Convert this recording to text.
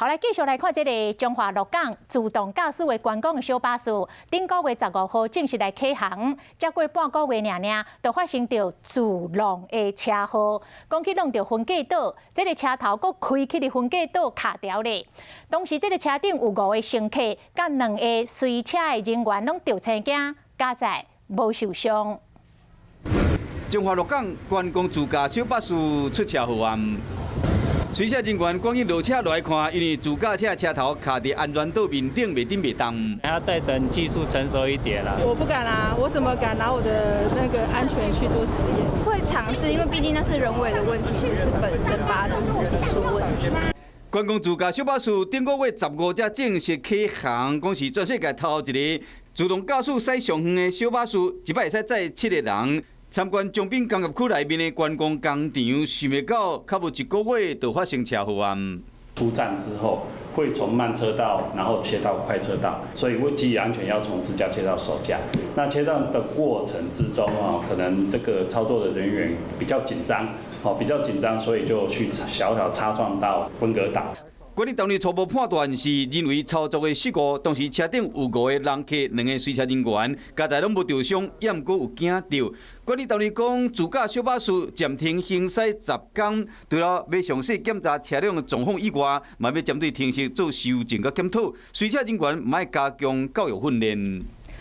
好，來繼續來看這个彰化鹿港自動駕駛的觀光的小巴士，頂個月15號正式來啟航，才過半個月爾爾，就發生著自弄的車禍，講去弄著分隔島，這个車頭閣開去佇分隔島卡牢咧。當時這个車頂有五个乘客，佮兩个隨車的人員攏著青驚，佳哉無受傷。彰化鹿港觀光自駕小巴士出車禍案。隨車人員趕緊落車來看，因為自駕車車頭卡佇安全島面頂，袂振袂動。還要再等技術成熟一點啦。我不敢啊，我怎麼敢拿我的那個安全去做實驗？會嘗試，因為畢竟那是人為的問題，不是本身巴士自己出問題。觀光自駕小巴士頂個月15才正式啟航，講是全世界頭一个自動駕駛駛上遠的小巴士，一擺會使載七个人。參觀長濱工業區內面的觀光工廠，想袂到較無一個月就發生車禍案。出站之後會從慢車道，然後切到快車道，所以為基於安全要從自駕切到手駕。那切斷的過程之中啊，可能這個操作的人員比較緊張，哦，比較緊張，所以就去小小擦撞到分隔島。管理單位初步判斷是人為操作的失誤，當時車頂有五個人客，兩个隨車人員，佳哉攏無著傷，也毋過有驚著。管理單位講，自駕小巴士暫停行駛10工，除了欲詳細檢查車輛的狀況以外，嘛欲針對程式做修正佮檢討，隨車人員嘛欲加強教育訓練。